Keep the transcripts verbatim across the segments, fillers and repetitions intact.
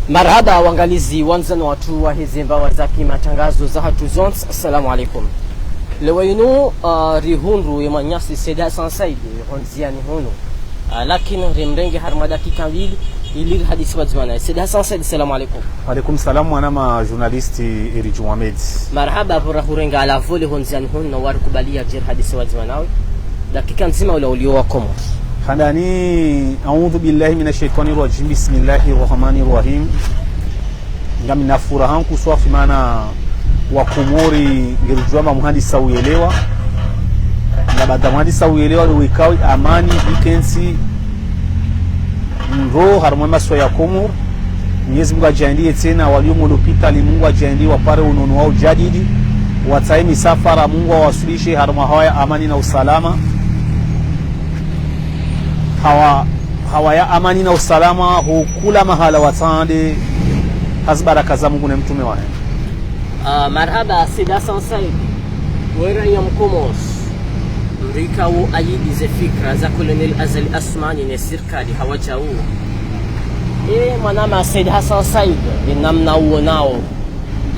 Marahaba, wangalizi wandzani watru wahe ze mbawa za kimatangazo zahatru zontsi, assalamu alaikum. Leo inu, ah, rihundru ye mwananyasi Said Hassan Said, hondziani hunu. Ah, lakini rimrenge harumwa dakika mbili, ili rihadisi pvwadzima naye. Said Hassan Said, assalamu alaikum. Alaikum salam, mwanama journaliste Eri Djumwamedi. Marahaba, pvo rahurenga à la volée hondziani hunu, na warikubalia djeri hadisi pvwadzima nawe. Dakika ndzima ula ulio wa Komori. Handani, أعوذ بالله من الشيطان الرجيم، بسم الله الرحمن الرحيم. Ngamina furaha nkuu swafi mana wa Komori ngeridjuwa amba muhadisa uyelewa. Na baada muhadisa uyelewa ndo wikao amani ikentsi ndro harumwa masiwa ya Komori. Mwenyezi Mungu adjaanlie tsena walio mo lopitali, Mungu adjaanlie wapare unono wa ujadidi, watsahe misafara, Mungu awaswilishe harumwa hawa ya amani na usalama. Hawa, hawa ya amani na usalama, ho kula mahala watsende, ha zi baraka za Mungu ne mtrume wahe. Ah, marahaba, Said Hassan Said. Wera ya Mkomori. Mrika wo ayidi ze fikra za Colonel Azali Assoumani ne sirikali hawadjau. E, mwanama Said Hassan Said, e namna uonao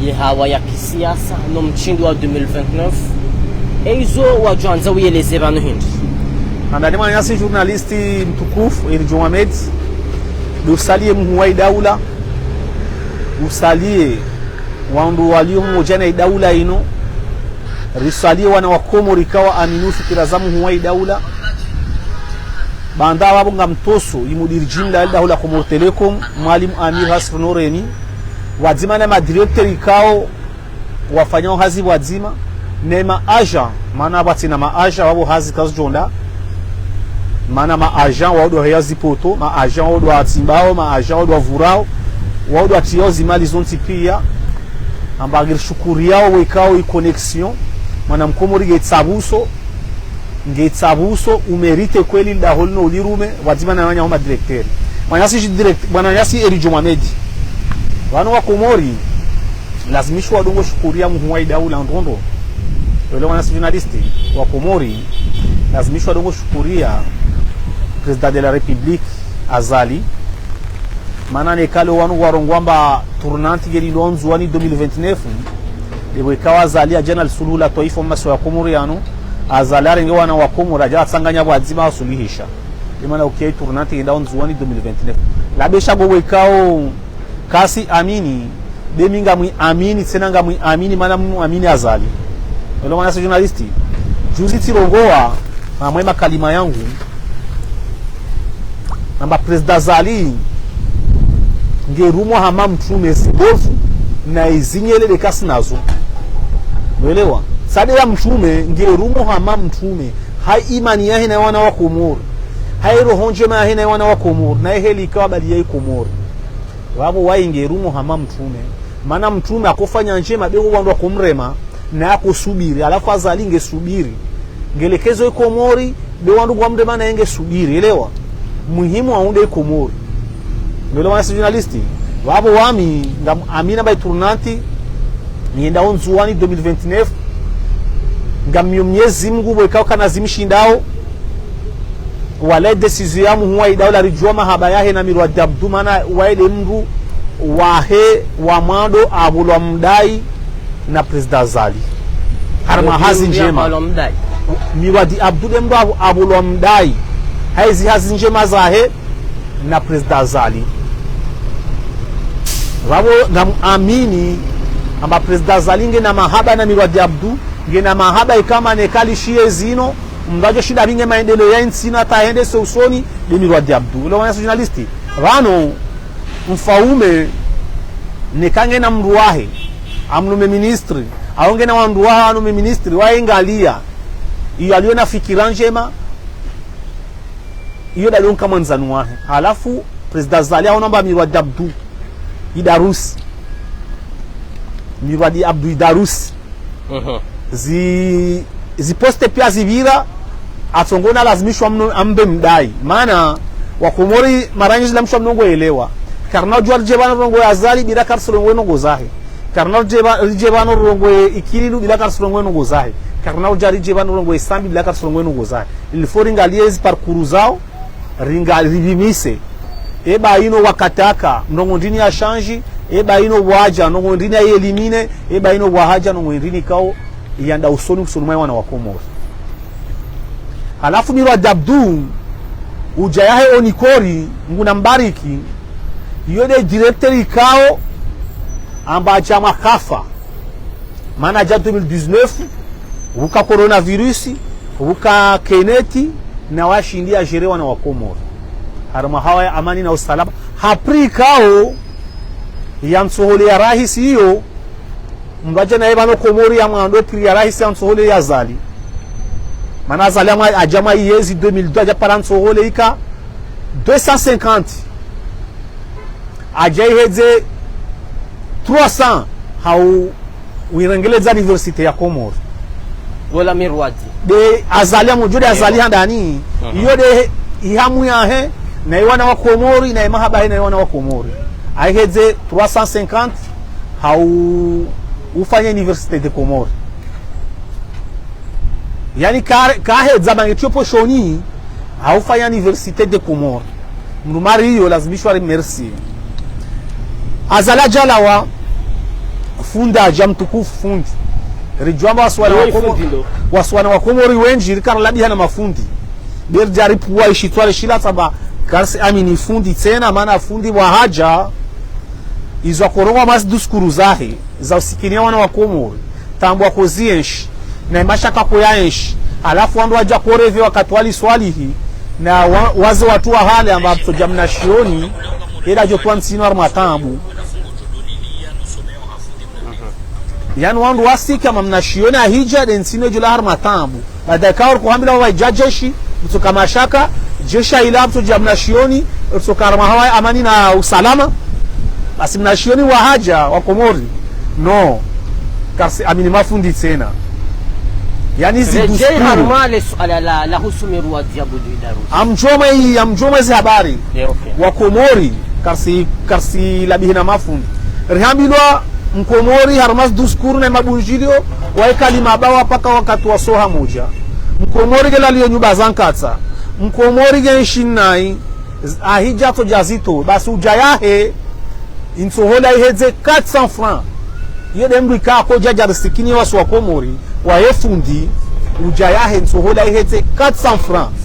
ye hawa ya kisiasa, no mshindo wa deux mille vingt-neuf. E izo wadjwandza uyeleze pvanu hindri. Handani mwananyasi journaliste mtukufu, Eri Djumwamedi. Ndo usalie muhuu wa idaula. Usalie wandru walio mdzima na idaula inu. Risalie wana wa Komori ikao waamini fikira za muhuu wa idaula. Baanda wapvo ngamtoso, ye mudiri jimla ya lidaho la Comores Telecom, Mwalimu Amir Hassan Noreni, pvwadzima na madirecteur ikao wafanyao hazi pvwadzima, ne ma agent, mana pvatsina ma agent, wapvo hazi kazidjoenda, mana ma agent, wao ndo waheya zipoto, ma agent, wao ndo watsimbao, ma agent, wao ndo wavurao, wao ndo watriao zimali zontsi pia, amba ngirishukuriyao wekao i connexion, mwana Mkomori nge tsabuso, nge tsabuso, umérité kweli lidaho linu ulirume, pvwadzima na wanyaho madirecteur. Mwananyasi direct-, mwananyasi Eri Djumwamedi. Pvanu wa Komori, lazimisha wadungo shukuriya muhuu wa idaula ndrondro. Wele mwananyasi journaliste wa Komori, lazimisha wadungo shukuriya Président de la République Azali. Mana neka leo wanu warongoa amba tournante ngeli ndo Ndzuwani deux mille vingt-neuf, epvo ikao Azali adja na lisuluhu la twaifa masiwa ya Komori yanu, Azali arenge wana wa Komori, adja atsanganya pvwadzima asuluhisha. Ndo mana ukia i tournante ngenda Ndzuwani deux mille vingt-neuf. Labesha ngopvo ikao kasi amini, be mi ngamwi amini, tsena ngamwi amini, mana mnu amini Azali. Wele mwananyasi journaliste, juzi tsirongoa, mamwe makalima yangu, amba Président Azali, nge rumo hama mtrume zibovu, na izinyele de kasi nazo. Mwelewa? Sade ya mtrume, nge rumo hama mtrume, ha imani yahe na wana wa Komori, ha iroho ndjema yahe na wana wa Komori, na iheli ikao bali ya i Komori. Wapvo wayi nge rumo hama mtrume. Mana mtrume akofanya ndjema be wo wandru wakomrema, na akosubiri, halafu Azali nge subiri. Ngelekezo i Komori, be wandru ngwamrema na nge subiri, elewa. Muhimu aunde i Komori. Mwelewa mwananyasi journaliste. Wapvo wami, ngam amini amba i tournante, ngenda Ndzuwani deux mille vingt-neuf, ngamio Mwenyezi Mungu pvo ikao kana zimshindao, wala décision ya muhuu wa idaula ridjuwa mahaba yahe na Mirwadi Abdou, mana waye de mndru wahe wa mwando apvolwa mdai na Président Azali. Harumwa hazi ndjema. Mirwadi Abdou de mndru apvo-, apvolwa mdai. Ha izi hazi ndjema zahe na Président Azali. Pvapvo ngam amini amba Président Azali ngena mahaba na Mirwadi Abdou, ngena mahaba ikao neka lishiye zinu, mndru adjo shinda apvinge maendeleo ya intsi na hata hende se usoni, de Mirwadi Abdou. Wele mwananyasi journaliste. Pvanu, mfaume, neka ngena mndru wahe, amnume ministre, au ngena wandru wahe, anume ministre, waye ngaliya. Iyo aliyo na fikira ndjema, iyo dalonka mwandzani wahe. Halafu, Président Azali aona amba Mirwadi Abdou, Idarusi. Mirwadi Abdou Idarusi. Mhm. Zi, zi poste pia zipvira, atsongo na lazimishwa mno ambe mdai. Mana, wa Komori, mara nyinji lamishwa mno ngo elewa. Karina udjuwa ridje pvanu rongowe Azali, bila karisi rongowe ndrongo zahe. Karina udje pva-, ridje pvanu rongowe Ikililu, bila karisi rongowe ndrongo zahe. Karina udja ridje pvanu rongowe Sambi, bila karisi rongowe ndrongo zahe. Il faut ringaliye zi parcours zao, ringa-, ripvimise. Eba ino wakataka, ndrongoo ndrini ya shanji, eba ino waja, ndrongoo ndrini ya elimine, eba ino wahaja, ndrongoo ndrini ikao yanda usoni, usoni mwa wana wa Komori. Halafu Mirwad Abdou, uja yahe Onicor, Mngu nambariki, iyo nde directeur ikao, amba aja mwaka ufa. Mana aja deux mille dix-neuf, uka coronavirus, uka Kenneth, na washindi ya gérer wana wa Komori. Harumwa hawa ya amani na usalama. Ha prix ikao, ya ntsohole ya rahisi iyo, mbaja na eba no Komori ya mwando prix ya rahisi ya ntsohole ya Azali. Mana Azali amwa, aja mwa yezi deux mille deux, aja para ntsohole ika deux cent cinquante. Aja ihedze trois cents hau uirengeledza université ya Komori. Wola Mirwad. Nde Azali amujo nde Azali handani. Mhm. Iyo nde ihamu yahe, na iwana wa Komori, na imahaba yahe na iwana wa Komori. Aihedze trois cent cinquante hau ufanya université de Comores. Yaani ka-, kahedza bange tiyo poshoni, haufanya Université de Comores. Mdru mari iyo lazimishwa remercier. Azali aja lawa, fundi aja mtukufu fundi. Ridjuwa amba wasi wana wa Komori, wasi wana wa Komori wendji, rika rilabiha na mafundi. Berdi aripvuwa ishitswari shila tsamba, karisi amini fundi tsena, mana fundi wahaja, izo akorongoa mwa zi discours zahe, za usikiniya wana wa Komori, taabu akozienshi, na imashaka akoyaenshi, halafu wandru waja koreve wakati wali swalihi, na wa-, waze watru wa hale amba mtsoja mna shioni, ela jo twa ntsino harumwa taabu. Yaani wandru wasiki amba mna shioni ahija nde ntsino jula harumwa taabu. Baada ikao riko hambilwa waija jeshi, mtsoka mashaka, jeshi ila mtsoja mna shioni, mtsoka harumwa hawa ya amani na usalama. Basi mna shioni wahaja wa Komori. No. Karisi amini mafundi tsena. Yaani zi discours. Harumwa le suala la, la husu Mirwad Abdou Idarousse. Amjomwe, amjomwe zi habari. Wa Komori, karisi, karisi labihi na mafundi. Rihambilwa Mkomori harumwa zi discours na mabunjilio, waikali mabawa paka wakati wa soha moja. Mkomori nge laliyo nyumba za nkatsa. Mkomori nge nshi nayi, z-, ahija tsoja zito, basi uja yahe, intsohole ihedze quatre cents francs. Iyo nde mdru ika akoja jarisikini wasi wa Komori, waye fundi, uja yahe intsohole ihedze quatre cents francs.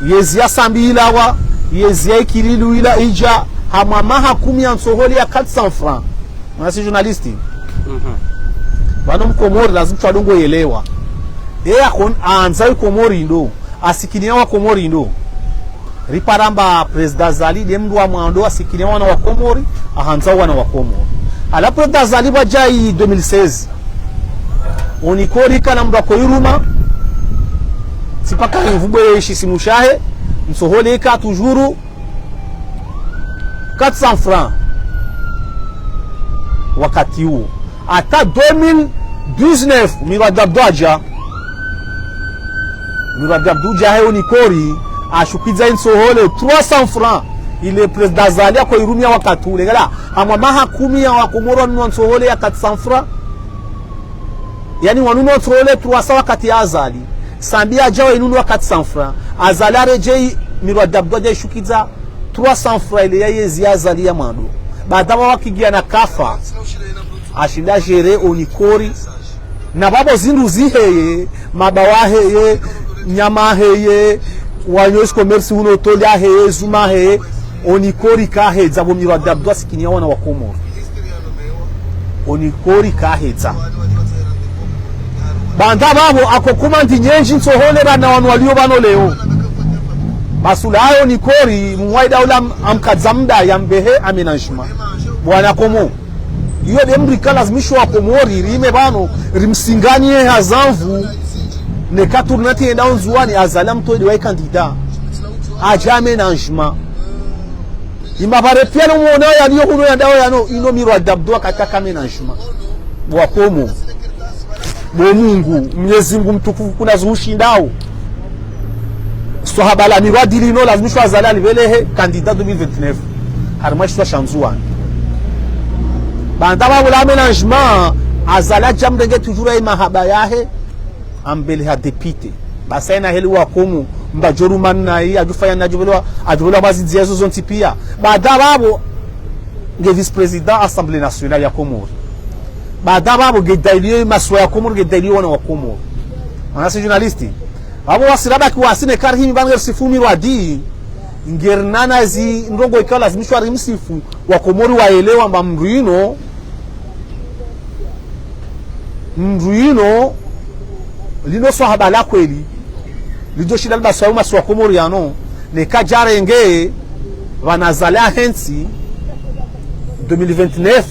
Yezi ya Sambi ilawa, yezi ya Ikililu ila ija, hamwa maha kumi ya ntsohole ya quatre cents francs. Mwana si journaliste. Mhm. Pvanu Mkomori lazima twadungo yelewa. Ye akon-, ahandza Ikomori ndo, asikiniya wa Komori ndo. Ripara amba Président Azali nde mdru wa mwando asikiniya wana wa Komori, ahandza wana wa Komori. Ala Président Azali pvwaja i deux mille seize. Onicor ikana mdru akoiruma. Tsi paka imvubwe ishi sinu shahe. Ntsohole ika toujours quatre cents francs. Wakati uwo. Hata deux mille dix-neuf, Mirwad Abdou aja. Mirwad Abdou uja he Onicor, ashukidza intsohole trois cents francs. Ile Président Azali akoirumiya wakati ule. Ngala, hamwa maha kumi ya wa Komori wanunua ntsohole ya quatre cents francs. Yaani wanunua ntsohole trois cents wakati ya Azali. Sambi aja wainunua quatre cents francs. Azali arejei, Mirwad Abdou aja ishukidza trois cents francs ile ya yezi ya Azali ya mwando. Baada wa wakigia na kafa. Ashinda gérer Onicor. Na pvapvo zindru ziheye, mabawa heye, nyama heye, wanyozi commerce huno toli aheye, zuma heye, Onicor kahedza, pvo Mirwad Abdou asikiniya wana wa Komori. Onicor kahedza. Baanda pvapvo ako commande nyendji ntsohole pvanu wanu waliyo pvanu leo. Basi ula ayo Onicor, mwaida ula am-, amkadza mda yambehe aménagement. Bwana Komori. Iyo nde mdru ika lazimishwa wa Komori, rime pvanu, rimsinganiye ha zanvu, neka tournante yenda Ndzuwani, Azali amtowe nde waye candidat. Aja aménagement. Imapare piya no mwonao yaliyo huno yandao yanu, ino Mirwad Abdou akataka aménagement. Bwa Komori. Bo Mungu, Mwenyezi Mungu mtukufu kuna zuhushindao. Swahaba la Mirwad lino lazimishwa Azali alipvelehe candidat deux mille vingt-neuf. Harimwa shisiwa sha Ndzuwani. Baanda pvapvo la aménagement, Azali aja mrenge toujours ye mahaba yahe, ampveleha député. Basi ina heli wa Komori, Mba djo rumana nayi, adjofanya na adjopvelwa, adjopvelwa mazidziya zo zontsi piya. Baada pvapvo, nge vice-président Assemblée nationale ya Komori. Baada pvapvo, nge dailiyo masiwa ya Komori, nge dailiyo wana wa Komori. Mwananyasi journaliste. Pvapvo wasi rabaki wasi ne karihimi pvanu nge risifu Mirwadi. Nge rinana zi ndrongoo ikao lazimishwa rimsifu. Wakomori waelewa mba mndru inu, mndru inu, linu swahaba la kweli, lidjo shinda libaswayo masiwa Komori yanu, neka djarenge, pvanu Azali ahentsi, deux mille vingt-neuf,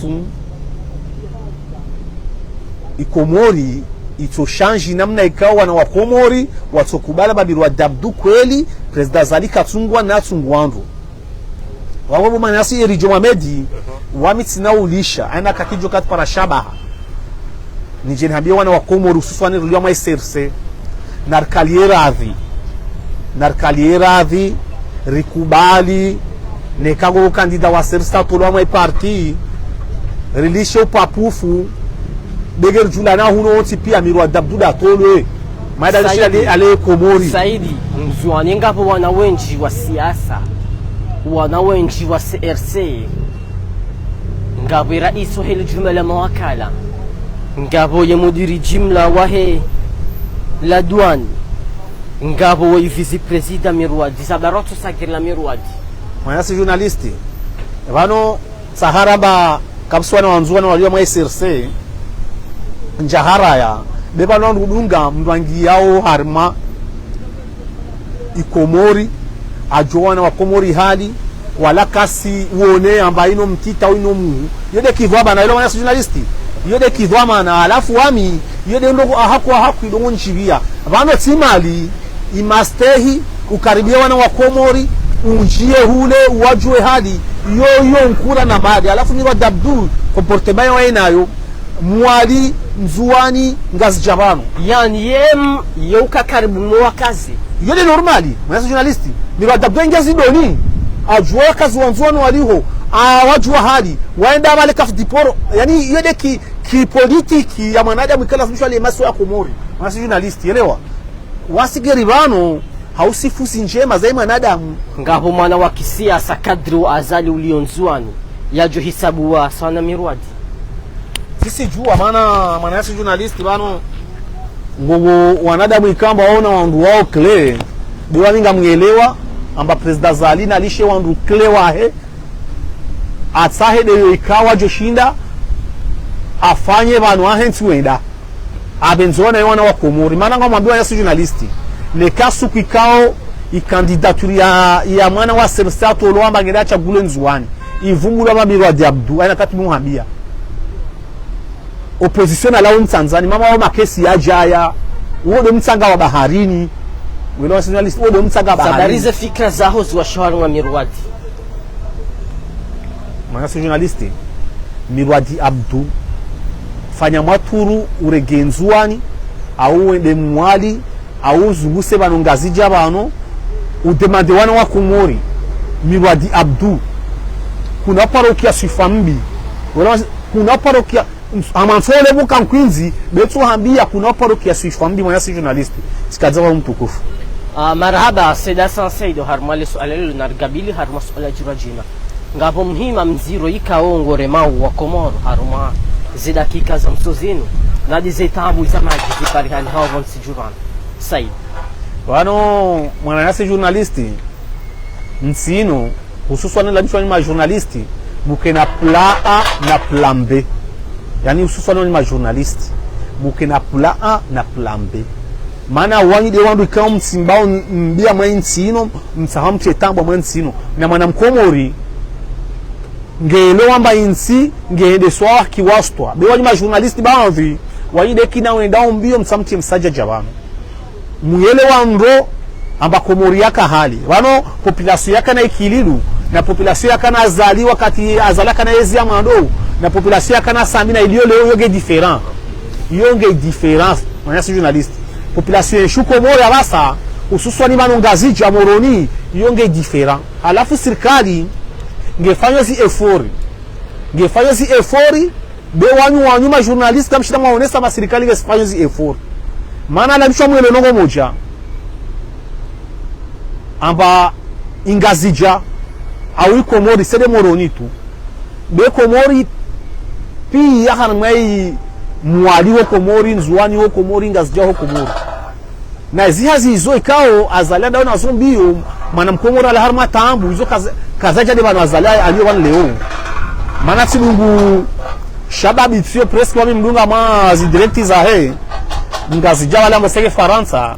i Komori, itso shanji namna ikao wana wa Komori, watso kubali mba Mirwadi Abdou kweli, président Azali katsungwa na atsungwa ndro. Wapvo bo mwananyasi Eridjo Mohamed, wami tsina ulisha, haina kakidjo katsipara shabaha. Nidje nihambiye wana wa Komori, hususwani rilio mwa C R C, narikaliye radhi. Narikaliye radhi, rikubali, neka ngo candidat wa C R C atolwa mwa parti, rilishe upapufu, bege ridjulana hunu wontsi piya Mirwadi Abdou atolwe. Maida Saidi. Lishe ale, ale Komori. Saidi, Ndzuwani ngapvo wana wendji wa siasa, wana wendji wa C R C, ngapvo ye raisi wahe le djumba la mawakala, ngapvo ye mudiri jimla wahe la douane, ngapvo wo ye vice-président Mirwadi, zabarotso sagir la Mirwadi. Mwananyasi journaliste, pvanu tsahara mba kapvatsi wana wa Ndzuwani walio mwa C R C, ndjaharaya, be pvanu ndrudunga mndru angiyao harimwa i Komori, adjuwa wana wa Komori hali, wala kasiwone amba inu mtiti au inu muhu. Iyo nde kidhwamana, ilo mwananyasi journaliste. Iyo nde kidhwamana, halafu wami, iyo nde ndrongoo ahaku ahaku idjo nidjipviya. Pvanu tsi mali, imastehi, ukaribie wana wa Komori, undjiye hule, uwadjuwe hali, iyo, iyo nkura na mali. Halafu Mirwadi Abdou, comportement yo hainayo, Mwali, Ndzuwani, Ngazidja pvanu. Yaani ye m-, ye uka karibu mwa wakazi. Iyo nde normal, mwananyasi journaliste. Mirwadi Abdou Ngazidjoni, adjuwa wakazi wa Ndzuwani waliho, awadjuwa hali, waenda pvale Kafidiporo. Yaani, iyo nde ki, ki politiki ya mwanadamu ikao lazimishwa ale masiwa ya Komori. Mwananyasi journaliste, elewa. Wasi ngeri pvanu, ha usifu zi ndjema za mwanadamu. Ngapvo mwana wa kisiasa kadri wa Azali ulio Ndzuwani, yadjo hisabuwa sawa na Mirwadi. Tsisi djuwa mana mwananyasi journaliste pvanu. Ngapvo wanadamu ikao amba waona wandru wao clé. Be wami ngamwelewa, amba président Azali nalishe wandru clé wahe. Atsahe ndeyo ikao adjo shinda, afanye pvanu ahentsi wenda. Apvendze wana, wana wa Komori. Mana ngamwambiyo mwananyasi journaliste. Neka suku ikao i candidature ya, ya mwana wa C R C atolwa amba ngende atsagulwe Ndzuwani, ivumbulwa mba Mirwadi Abdou, haina kati muhambiya. Opposition nalawe mtsandzani, mana wo makesi yadjaya. Wo nde mtsanga wa baharini. Welewa mwananyasi journaliste, wo nde mtsanga wa baharini. Sabari ze fikira zaho ziwashiyo harimwa Mirwadi. Mwananyasi journaliste, Mirwadi Abdou, fanya mwaturu urenge Ndzuwani, au wende Mwali, au uzunguse pvanu Ngazidja pvanu, udemande wana wa Komori, Mirwadi Abdou, kuna parokia Swifa Mbi, wala kuna parokia Ns-, hama nsole buka nkwindji, be tsu hambiya kuna parokia Swifa Mbi mwananyasi journaliste. Tsikadza wa mtukufu. Ah, marahaba, Said Hassan Said, harumwa le suala lilo narikabili, harumwa suala djirwa djina. Ngapvo muhima mdziro ikao ngoremao wa Komoro, harumwa ze dakika za mwiso zinu, nadi ze taabu za madji ziparihanihao pvontsi djurani. Said. Pvanu, mwananyasi journaliste, ntsi inu, hususwani lamishwa nyi ma journaliste, muke na plan A na plan B. Yaani hususwani nyi ma journaliste, muke na plan A na plan B. Mana wanyu nde wandru ikao mtsimbao m-, mbiya mwa ntsi inu, mtsaha mtrie taabu mwa ntsi inu. Na mwana mkomori, nge elewa amba intsi, nge endeswa kiwastwa. Be wanyu ma journaliste baadhwi, wanyu nde kina wendao mbiyo mtsaha mtrie msadjadja pvanu. Muyelewa ndro amba Komori yaka hali. Pvanu population yakana Ikililu, na population yakana Azali wakati Azali yakana yezi ya mwando, na population yakana Sambi na iliyo leo yo nge différent. Yo nge différent, mwananyasi journaliste. Population yeshu Komori apvasa, hususwani pvanu Ngazidja Moroni, yo nge différent. Halafu sirikali, ngefanyo zi effort. Ngefanyo zi effort, be wanyu, wanyu ma journaliste, kamshinda mwaonesa amba sirikali ngefanyo zi effort. Mana lamishwa mwelewe ndrongoo mdzima. Amba i Ngazidja, au i Komori, tsi nde Moroni tu. Be Komori, piya harimwa i Mwali ho Komori, Ndzuwani ho Komori, Ngazidja ho Komori. Na ezi hazi izo ikao Azali anda ona zo mbiyo, mwana Mkomori yalawa harimwa taabu, izo kaza-, kazadja nde pvanu Azali aliyo pvanu leo. Mana tsidungu shababi tsiyo presque wami mdunga mwa zi direct zahe. Ngazidja wala mseke Farantsa.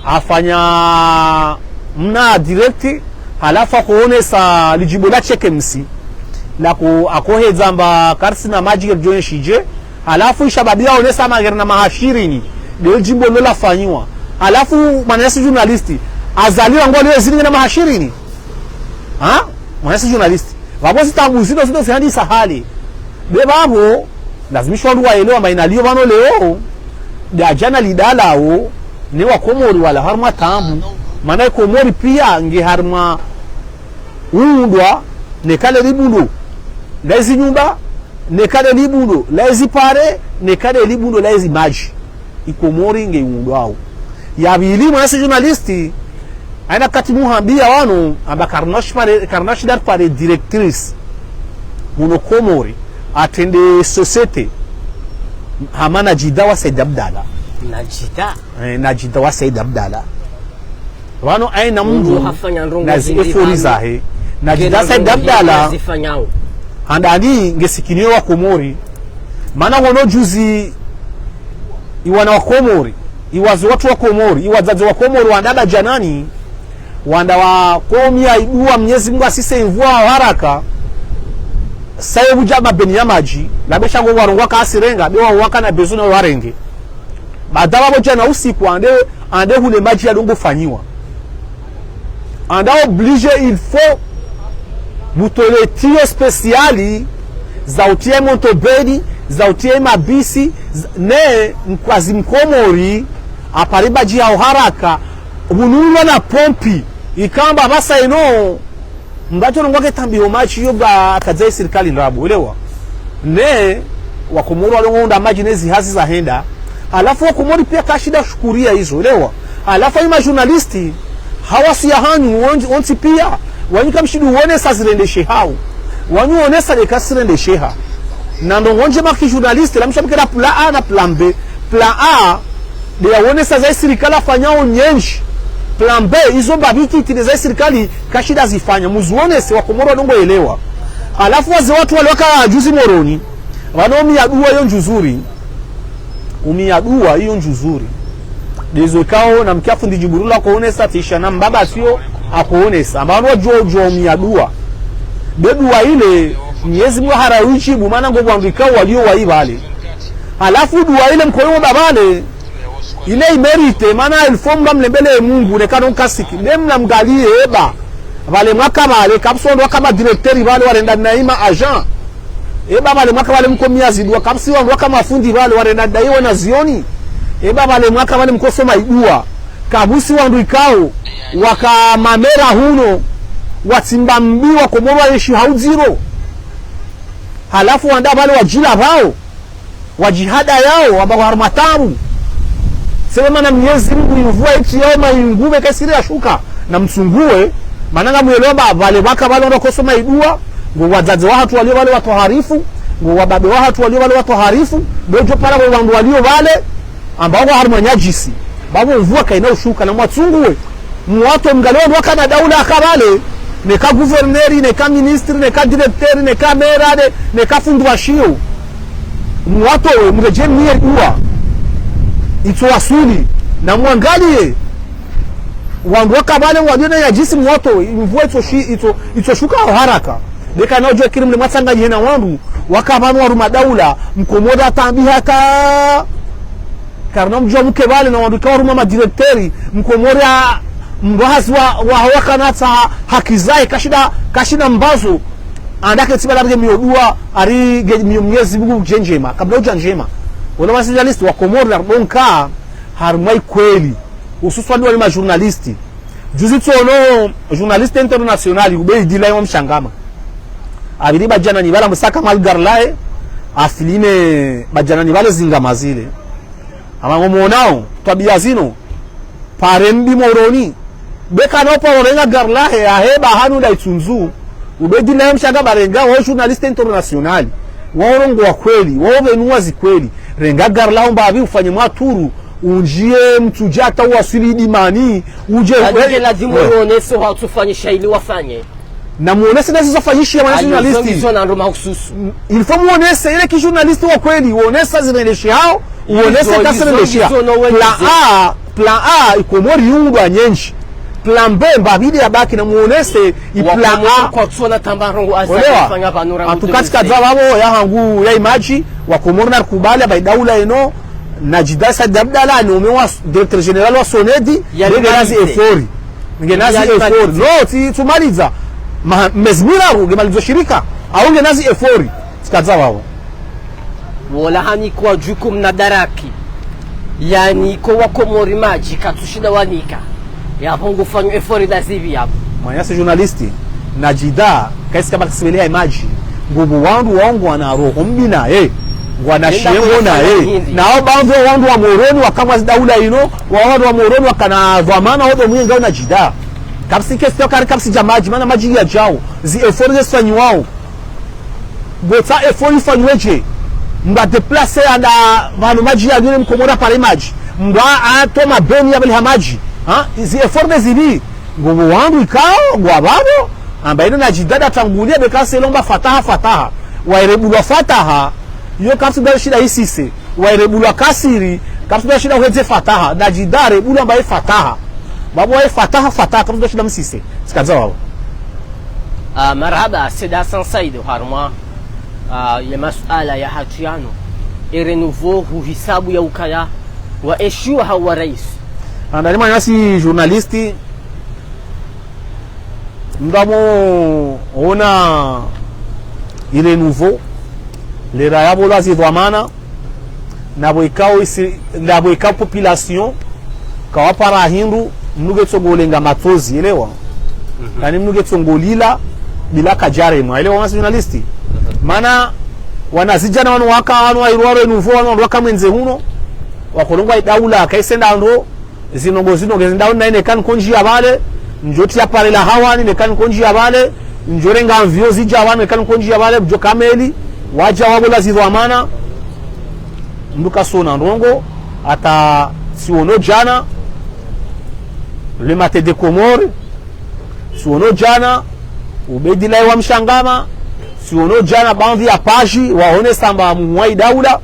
Afanya mna direct, halafu akoonesa lijimbo la chekemsi. Lako akohedza amba karitsina madji ke djoneshidje. Halafu ishababi yaonesa magari na maha shirini. Nde lijimbo lilo lafanyiwa. Halafu mwananyasi journaliste, Azali wangu aliyo zini nge na maha shirini. Ha? Mwananyasi journaliste. Pvapvo zitaabu zino zino zihandisa hali. Be pvapvo, lazimisha wandru waelewa amba ina liyo pvanu leo, nde adjana lidalawo, ne Wakomori walawa harimwa taabu. Mana i Komori piya nge harimwa uundwa, neka nde libundo la ezi nyumba, neka nde libundo la ezi pare, neka nde libundo la ezi madji. I Komori nge iundwao. Ya pvili, mwananyasi journaliste, aina kati muhambiya wanu, amba karina shi pare, karina shida pare directrice. Muno Komori, atrende société, hama Najida wa Said Abdallah. Najida. Eh, Najida wa Said Abdallah. Pvanu aina mndru hafanya ndrongo na zi zindji efforts pvanu zahe. Najida Said Abdallah. Zifanyao. Handani nge sikiniyo Wakomori. Mana wono juzi iwana Wakomori, iwaze watru Wakomori, iwadzadze Wakomori, wanda badjanani, wanda wakomiya idua Mnyezi Mungu asise imvua haraka, saye budja mabeni ya madji, labesha ngo warongoa kasirenga, be wawaka na besoin na warenge. Baada pvapvo djana usiku ande, ande hule madji ya dongo fanyiwa. Anda obligé, il faut mutole tiyo spécial za utiya montobeni, za utiya mabisi, z-, ne mkwazi Mkomori, apare madji ya haraka, bunulwa na pompi, ikamba pvasa ino, mbatso nongo ke tambi ho madji yo ba akadza i sirikali ndrabo, elewa. Ne, Wakomori walo ngounda madji ne zihazi zahenda. Halafu Wakomori piya kashida shukuriya izo, elewa. Halafu ayi majournaliste, hawasiya hanyu, won-, wontsi piya, wanyu kamshidu wonesa zirendeshehao. Wanyu wonesa nde kazirendesheha. Na ndrongo ndjema ki journaliste, la mshabikira plan A na plan B. Plan A, nde ya wonesa za i sirikali afanyao nyendji. Plan B, izo mbapvi titi nde za i sirikali kashida zifanya. Muziwonese Wakomori walo ngoelewa. Halafu waze watru walo waka juzi Moroni, pvanu umiya dua iyo ndjuzuri. Umiya dua iyo ndjuzuri. Ndezo ikao na mkia fundi Djiburula akoonesa, tisha na mbaba siyo akoonesa. Amba wanu wadjuwa, wadjuwa umiya dua. Be dua ile, Mnyezi Mungu hara uijibu, mana ngo wandru ikao waliyo wayi pvale. Halafu dua ile mkoyo mbapvale, ile imérité, mana il faut mba mlembele Mungu, neka nonkasiki. Be mna mngaliye eba. Pvale mwaka pvale, kapvatsi wandru waka ma directeur pvale warenda na ima agent. Eba pvale mwaka pvale mkomiya zidua, kapvatsi wandru waka mafundi pvale warenda daiwa na zioni. Eba pvale mwaka pvale mkosoma idua. Kapvatsi wandru ikao, waka mamera huno, watsimba mbi Wakomori waenshi ha udziro. Halafu wanda pvale wadjila pvao, wadjihada yao, amba harumwa taabu. Sebe mana Mnyezi Mungu imvua iti yao mayingu be kesiri ya shuka, na mtsunguwe, mana ngamwelewa amba pvale pvaka pvale wandru wakosoma idua, ngo wadzadze wahatru waliyo pvale watwaharifu, ngo wababe wahatru waliyo pvale watwaharifu, be djo para ngo wandru waliyo pvale, amba wako harumwa nyadjisi. Pvapvo mvua kaina ushuka na mwatsunguwe. Mwatowe mngaliye wandru waka na daula yaka pvale, neka gouverneur, neka ministre, neka directeur, neka maire, neka fundi wa shiyo. Mwatowe, mredjeye mniye dua. Itso wasuli. Na mwangaliye. Wandru waka pvale waliyo na nyadjisi mwatowe. Mvua itso shi-, itso, itso shuka haraka. Neka na udjo kiri mle mwatsanganyihe na wandru waka pvanu waruma daula, Mkomori atambi hata. Karina mdjuwa mke pvale na wandru ikao waruma ma directeur, Mkomori a-, mbahazi wa, wa hawa kana tsa haki zahe, kashida, kashida mbazo, anda ketsi pvale arige miyo dua, arige miyo Mnyezi Mungu dje ndjema, kabla udja ndjema. Wala ma journaliste Wakomori na rdonka, harumwa ikweli, hususwani wali ma journaliste. Juzi tsono, journaliste international, Ubeidila wa Mshangama. Apviri badjanani pvala msaka malgar laye, afilime badjanani pvale zingama zile. Ama ngo mwonao, twabiya zino, pare mbi Moroni, Be kana uparo renga gari lahe, ahe ba hanu nda Itsundzu. Ubedi la mshanga barenga, wa journaliste international. Wa urongowa kweli, wa uvenuwa zi kweli. Renga gari laho mbapvi ufanye mwa turu, unjie Mitsudje hata uwaswili Dimani, uje Kadike we- lazimu we- uonese watsufanyisha ili wafanye. Na muonese nazi zofanyishiha mwana journaliste. Izo na ndo mahususu. Il faut muonese, ile ki journaliste wa kweli, uonesa zirendeshihao, uonese izo, kasi izo, rendeshiha. Izo no wenze. Plan A, plan A, Ikomori yundwa nyenji. Plan B, mbapvi nde yabaki na muonese, i plan A. Wakomori kwatsona tamba rongo aza. Olewa. Fanya pvanu rangu. Antukati kadza vavo ya hangu ya imaji, Wakomori na rikubali, amba idaula ino, Najida Said Abdallah, ni ume wa s-, directeur général wa Sonedi, ya nge nazi imaji. Efori. Nge nazi efori. No, tsi, tsumaliza. Ma-, mezi miraru, nge malizo shirika. Au nge nazi efori. Tsikadza vavo. Wola hanikwa jukumu na daraki. Yaani, ko Wakomori maji, katsushinda wanika. Yapvo ngufanyo efori nda zipvi yapvo. Mwananyasi journaliste, Najida, kaisi kamba kisibele ya imaji. Ngupvo wandru wao ngwana roho mbi naye. Ngwana shiengo naye. Na wao baadhwi ya wandru wa Moroni waka mwa zidaula ino, wa wandru wa Moroni wakana dhwamana hodo mwenga Najida. Kapvatsi kesi kari kapvatsi ja maji, mana maji yajao. Zi efori ze sifanyiwao. Ngotsaho efori ifanyiwe dje. Mndru a déplacer anda pvanu maji ya ngine Mkomori apare maji. Mndru a, atowe mabeni ya pvili ha maji. Ha? Zi efori nde zipvi. Ngupvo wandru ikao, ngwapvapvo. Amba ino Najida nda tangulia be kasi elomba fataha, fataha. Wayirebulwa fataha. Yo kapvatsi nda shinda isise. Wayirebulwa kasiri, kapvatsi nda shinda uhedze fataha. Najida arebulwa amba ye fataha. Pvapvo waye fataha, fataha, kapvatsi nda shinda msise. Tsikadza vavo. Ah, marahaba, Said Hassan Said, harumwa, ah, ye masuala yahatru yanu. E Renouveau huhisabu ya ukaya wa eshiwa hau wa rais. Handani mwananyasi journaliste, mndru amo ona i Renouveau, lera yapvo lazi dhwamana, na pvo ikao isi, na pvo ikao population, kawapara hindru, mndru nge tsongo lenga matsozi, elewa. Mhm. Yaani mndru nge tsongo lila, bila kajaremwa, elewa mwananyasi journaliste. Mhm. Mana, wanazidjana wanu waka, wanu wa irwaro Renouveau, wanu waka mwendze huno, wakolongwa idaula, kaisenda ndo, zindrongo zinu nge zindao na ine kani kondjia pvale, ndjo tria pare la hawani ne kani kondjia pvale, ndjo renga avion zidja pvanu ne kani kondjia pvale, ndjo kameli, wadja wapvo lazi dhwamana, mndru kasona ndrongo, hata tsiono djana, Le Matin des Comores, tsiono djana, Ubedilai wa Mshangama, tsiono djana, baadhwi ya paji, waonesa amba muhuu wa idaula,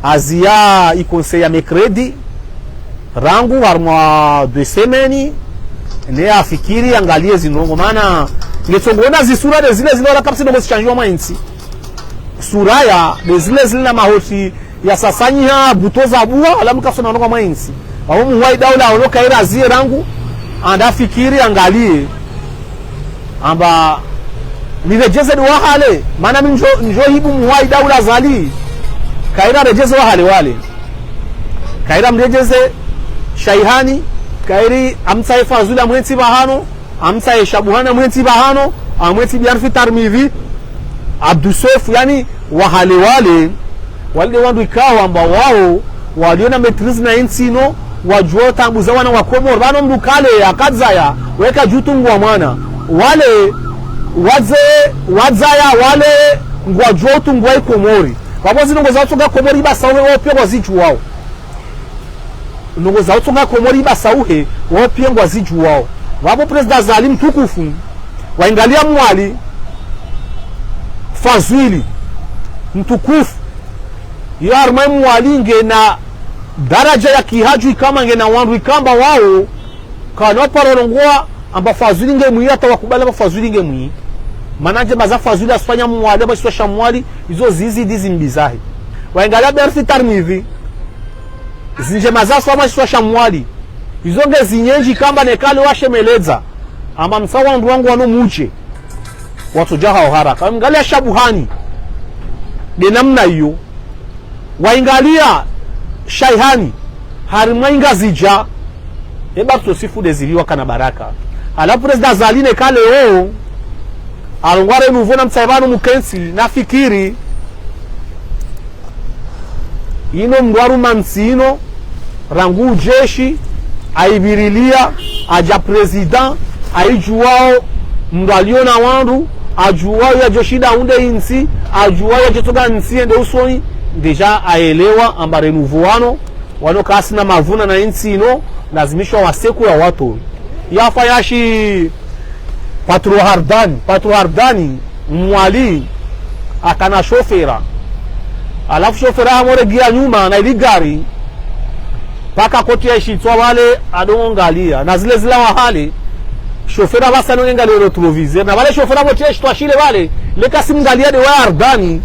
aziya i conseil ya mercredi, rangu harumwa deux semaines, ne afikiri angalie zindrongo. Mana, nge tsongo ona zisura nde zile zile wala kapvatsi ndrongo zishandjiwa mwa intsi. Sura ya, nde zile zile na mahotsi ya sasanyiha, buto za buha, wala mndru kasona ndrongo mwa intsi. Pvapvo muhuu wa idaula, olo kaira aziye rangu, anda afikiri angalie. Amba, niredjeze ndo wahale, mana mi ndjo, ndjo hibu muhuu wa idaula Azali. Kaira redjeze wahale wale. Kaira mredjeze Shaihani, kairi amtsahe Fazuli amwentsi pvahano, amtsahe Shabuhani amwentsi pvahano, amwentsi Bianrifi Tarmidhi, Abdou Soefo, yaani, wahale wale, wale nde wandru ikao amba wao, walio na maîtrise na intsi ino, wadjuwa taabu za wana wa Komori. Pvanu mndru kale ya kadzaya, weka djutungu wa mwana. Wale, wadze, wadzaya, wale, ngwadjuwa utungu wa i Komori. Pvapvo zindrongo za utunga Komori basi wawe wao pia ngwazidjuwao. Ndrongo za utunga Komori basi wawe wao pia ngwazidjuwao. Pvapvo Président Azali mtukufu, waingalia Mwali, Fazuli, mtukufu, yo harumwa Mwali ngena daraja ya kihadju ikao amba ngena wandru ikao amba wao, kana waparo longoa amba Fazuli nge mwi, hata wakubali amba Fazuli nge mwi. Mana ndjema za Fazuli asifanya Mwali, amba shisiwa sha Mwali, izo zizidi zimbi zahe. Waingalia Bianrifi Tarmidhi, zindjema za asifanya shisiwa sha Mwali, izo nge zinyendji ikao amba neka leo washemeledza, amba mtsahe wandru wangu wanu mudje, watsodja hao haraka. Waingalia Shabuhani, nde namna iyo. Waingalia Shaihani, harumwa Ingazidja, eba tso sifu nde zili wakana baraka. Halafu Président Azali neka leo, alongoa Renouveau na mtsahe pvanu mkentsi, na fikiri, ino mndru aruma ntsi ino, rangu ujeshi, aivirilia, Adja président, aidjuwao mndru alio na wandru, adjuwao yadjoshinda ahundre intsi, adjuwao yadjotsoka ntsi yende usoni, déjà aelewa amba renouveau wanu, wanu kasina mavuna na intsi inu, lazimisha waseku ya watowe. Yafa yashi Patro Hardani, Patro Hardani, Mwali, akana shofera. Halafu shofera hamuregeya nyuma na ili gari, paka koti ya ishitswa wale adongo ngaliya. Na zile zila wahale, shofera pvasa nonge ngaliyo rétroviseur. Na wale shofera moti ya ishitswa shile wale, leka si mngaliya de wa Hardani,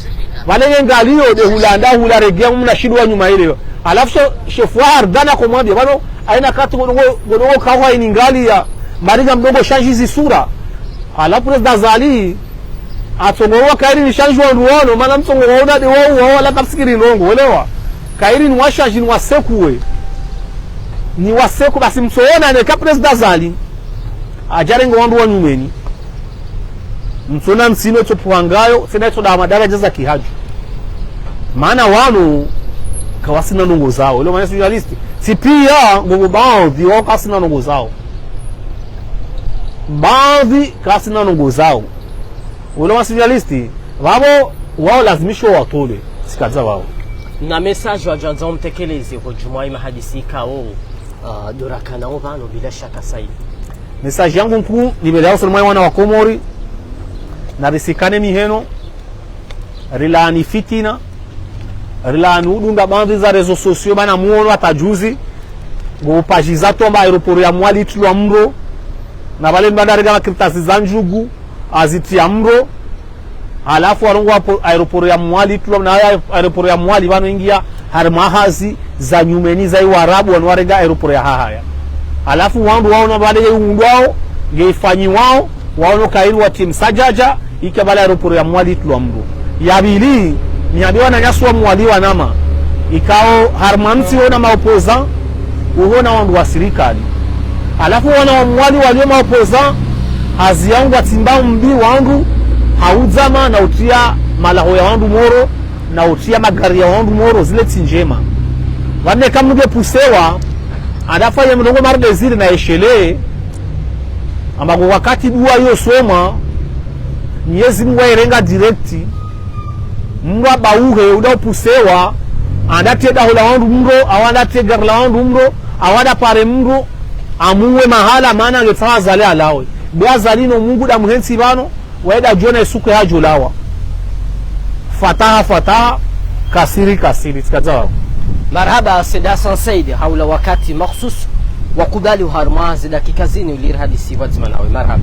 wale nge ngaliyo de hulanda hula regeya mna shidu wa nyuma ile. Halafu sho-, shefu wa Hardani akomwambia, wanu, aina kati ngodongo, ngodongo kawa ini ngaliya, maringa mdongo shanji zisura. Halafu président Azali, atsongo wa kairi ni shanji wandru wanu, mana mtsongo waona de wao, wao wala kapsikiri ndrongo, welewa. Kairi ni washanji ni waseku we. Ni waseku basi mtsoona neka président Azali. Adjarenge wandru wa nyumeni. Mtsoona ntsi inu itsopvuhangayo, tsena itsoda madaraja za kihadju. Mana wanu, kawasina ndrongo zao. Welewa mana journaliste. Tsi piya, ngopvo baadhwi, wao kawasina ndrongo zao. Baadhwi, kawasina ndrongo zao. Welewa mana journaliste. Wapvo, wao lazimisho watolwe. Tsikadza wao. Na message wadjandza umtekeleze kwa djumwa ima hadisi ikao, ah, dorakana opvanu bila shaka saidi. Message yangu nkuu, nibele yao solomai wana wa Komori, na risikane miheno, rilaani fitina, rilaani udunga baadhwi za réseaux sociaux, mana muono hata juzi, ngo paji za tomba aéroport ya Mwali itilwa mro, na wale mbanda rega makartasi za ndjugu, azitia mro, halafu warongoa apo-, aéroport ya Mwali, tulwa na aéroport ya Mwali, wanu ingia harimwa hazi za nyumeni za Iwarabu, wanu warenga aéroport ya Hahaya. Halafu wandru waona wale ye undwao, nge ifanyiwao, waono kairi wa timu sajaja, ike wale aéroport ya Mwali tulwa mro. Ya pvili, niambie wananyasi wa Mwali wanama, ikao harimwa ntsi wona maopposant, wona wandru wa sirikali. Halafu wana wa Mwali walio maopposant, hazi yao ngwatsimba mbi wandru, ha udzama na utia malaho ya wandru moro, na utia magari ya wandru moro, zile tsi ndjema. Wanu eka mndru nge pusewa, halafu ye mndrongo marde zile na eshele, amba ngo wakati dua iyo somwa, Mwenyezi Mungu airenga direct, mndru abauhe, uda upusewa, handa tie daho la wandru mro, hau handa tie gari la wandru mro, hau handa pare mro, amuwe mahala mana nge tsaha Azali alawe. Be Azali no Mungu da muhentsi pvanu, waida djona isuku yadjolawa. Fataha, fataha, kasiri, kasiri, tsikadza wao. Marahaba, Said Hassan Said, ha ula wakati makhsus, wakubali uharumwa ze dakika zinu ili rihadisi pvwadzima nawe. Marahaba.